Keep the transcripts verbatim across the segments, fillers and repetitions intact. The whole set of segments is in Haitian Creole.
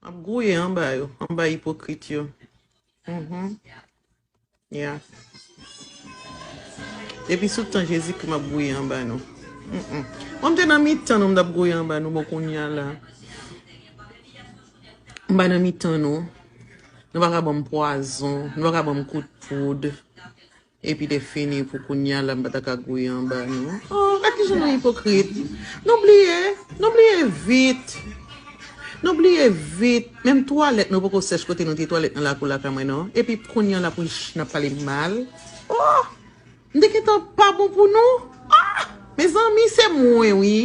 M ap gouye anba yo, anba ipokrit yo. Mhm. Yeah. Depi sou tan Jezikri, m ap gouye anba nou. Mm-mm. Mwen, m te nan mitan nou, m t ap gouye anba nou, bon, kounye a la. M pa nan mitan nou. Nou pa ka ban m pwazon, nou pa ka ban m kout poud. Epi te fini pou kounye a la, m pa ta ka gouye anba nou. Oh, gad kijan nou ipokrit. Nou bliye, nou bliye vit. Nou bliye vit. Menm twalèt nou poko sèch kote nou te twalèt nan lakou lakay mwen non. Epi kounye a la pou n ap pale mal. Oh! M te gentan pa bon pou nou. Ah! Mezanmi, se mwen wi.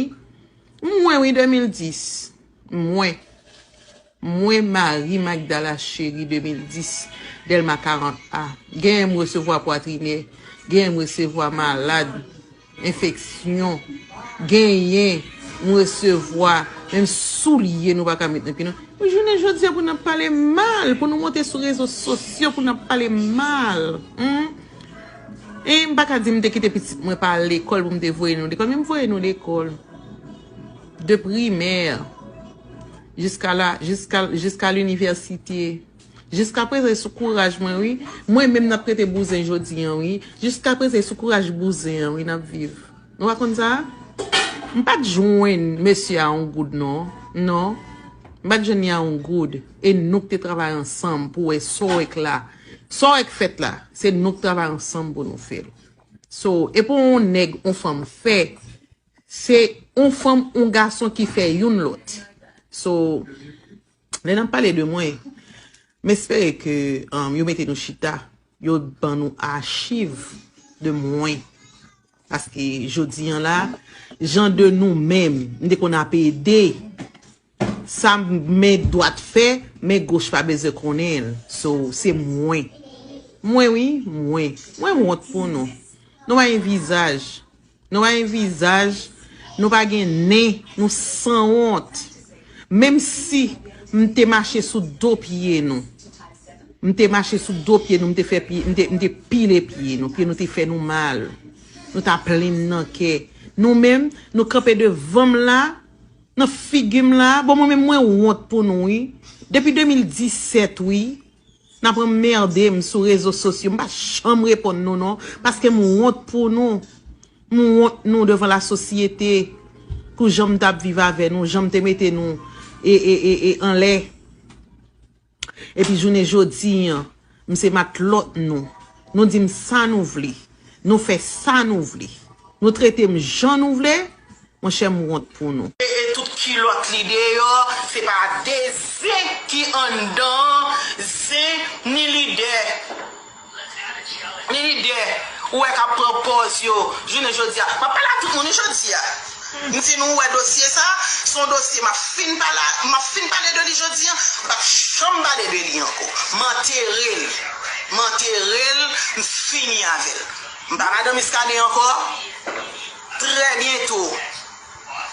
Mwen wi, de mil dis. Mwen. Mwen, Marie Magdala Chéry, de mil dis, Dèlma karant A. Genyen m resevwa pwatrinè, genyen m resevwa malad, enfeksyon, genyen m resevwa menm soulye nou pa ka met nan pye nou. Pou jounen jodi a, pou n ap pale mal, pou nou monte sou rezo sosyo, pou n ap pale mal. Hmm? E m pa ka di m te kite pitit mwen pa al lekòl pou m te voye nou lekòl, men m voye nou lekòl. De primè jiska la, jiska, jiska linivèsite. Jiska prezan, e sou kouraj mwen, wi. Mwen menm n ap rete bouzen jodi an, wi. Jiska prezan, e sou kouraj bouzen an, wi, n ap viv. Nou pa konn sa? M pa t jwenn mesye a yon goud, non. Non. M pa t jwenn li a yon goud. E nou k te travay ansanm pou wè sa w wè k la. Sa w wè k fèt la, se nou k travay ansanm pou nou fè l. So, e pa yon nèg, yon fanm fè. Se yon fanm, yon gason ki fè youn lòt. So, lè n ap pale de mwen, m espere ke, um, yo mete nou chita, yo ban nou achiv de mwen. Paske jodi an la, jan de nou menm, m te konn ap ede, sa men dwat fè, men goch pa bezwen konnen l. So, se mwen. Mwen wi, mwen. Mwen wont pou nou. Nou pa gen vizaj. Nou pa gen vizaj, nou pa gen nen, nou sanwont. Menm si m te mache sou do pye nou, m te mache sou do pye nou, m te fè pye, m te, m te pile pye nou, pye nou te fè nou mal. Nou ta plenn nan kè. Nou menm, nou kanpe devan m la, nan figi m la. Bon, mwen menm, mwen wont pou nou, wi. Depi de mil disèt, wi. N ap anmède m sou rezo sosyo. M pa janm reponn nou, non. Paske m wont pou nou. M wont nou devan lasosyete. Pou jan m t ap viv avè nou, jan m te mete nou e, e, e, e anlè. Epi jounen jodi an, m se matlòt nou. Nou di m sa nou vle. Nou fè sa nou vle. Nou trete m jan nou vle. Monchè, m wont pou nou. E, e tout kilòt li deyò, se pa de zen ki anndan, zen ni lidè. Ni lidè, ou wè k ap pran pòz yo, jounen jodi a. M ap pale ak tout moun wi jodi a. M di nou wè dosye sa, se yon dosye m ap fin pale, m ap fin pale de li jodi a, m p ap janm pale de li ankò. M antere l. M antere l, m fini avè l. M pa madan Muscadin ankò. Trè byento,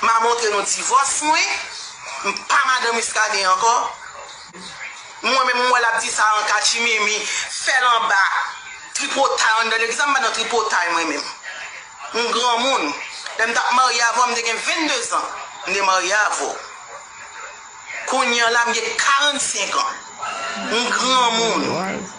m a montre nou divòs mwen. M pa madan Muscadin ankò. Mwen menm, mwen l ap di sa an katchimimi, fè l anba, tripotay anndan legliz la, m pa nan tripotay mwen menm. M granmoun. Lè m t ap marye avè w, m te gen venndezan. M te marye avè w. Kounye a la, m gen karannsenk an. M granmoun.